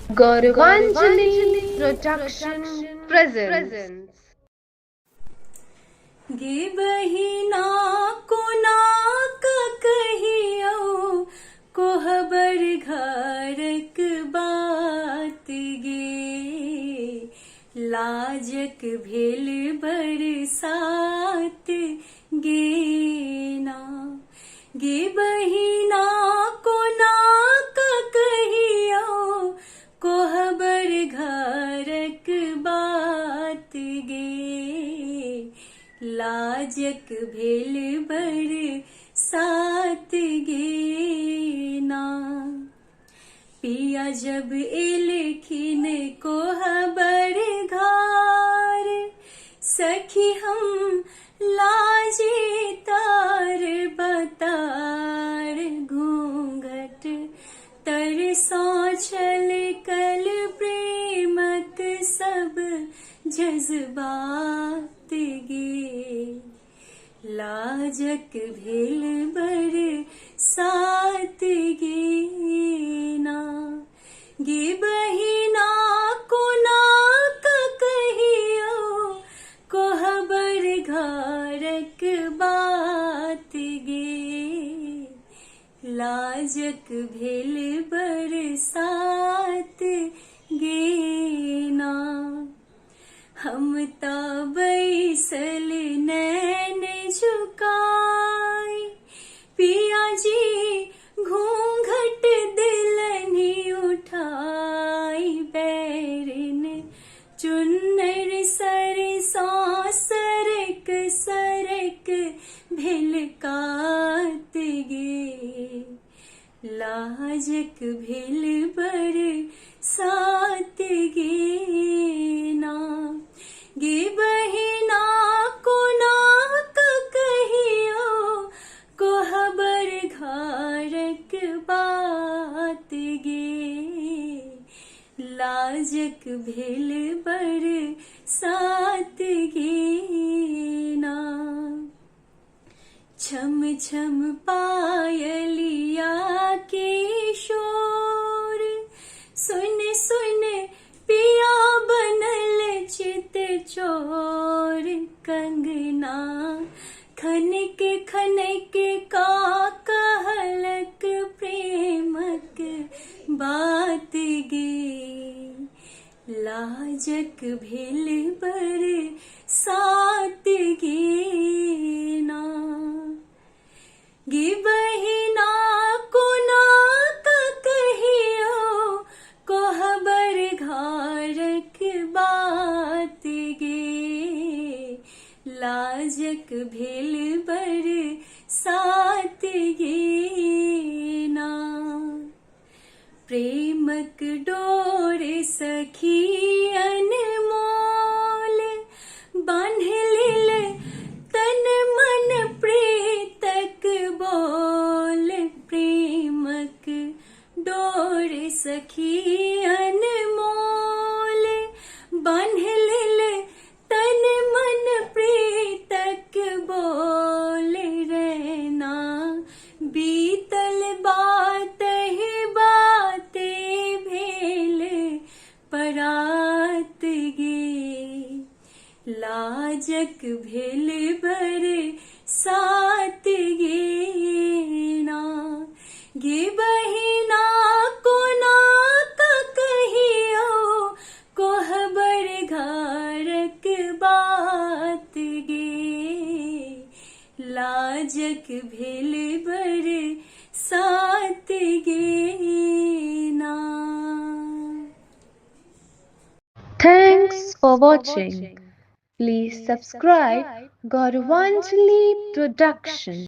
Gauravanjali Production presents. गे बहिना कोना कहियौ कोहबर घरक बात गे, लाजक भेल बरसात गे ना। गे बहिना कोना कहियौ कोहबर घरक बात गे, लाजक भेल बरसात गे ना। पिया जब एलखिन कोहबर घर, सखी हम लाजे तार बतार, घूंघट तरसो छल कल प्रेमक सब जज्बात गे, लाजक भेल बरसात गे ना। गे बहिना कोना कहियौ कोहबर घरक बात गे, लाजक भेल बरसात गे ना। हम त बैसल नैन झुकाई, पिया जी घूंघट दिलनि उठाई, बैरिन चुन्नर सरसों सरक सरक भेल कात गे, लाजक भेल बरसात गे ना। गे बहिना कोना कहियौ कोहबर घरक बात गे, लाजक भेल बरसात गे ना। छम छम पायलिया के शोर सुन सुन पिया बनल चित चोर, कंगना खनक खनक का कहलक प्रेमक बात गे, लाजक भेल बरसात गे ना। गे बहिना कोना कहियौ कोहबर घरक बात गे, लाजक भेल बरसात गे ना। प्रेमक डोर सखी अनमोल, बान्ह लेल तन मन प्रीतक बोल, प्रेमक डोर सखी अनमोल, बान्ह लेल तन मन प्रीतक बोल, रहना बीतल बात ही बाते भेल परात गे, लाजक भेल बरसात गे ना। गे बहिना कोना कहियौ कोहबर घरक बात गे, लाजक भेल बरसात गे ना। Thanks for watching. Please subscribe Gauravanjali Production.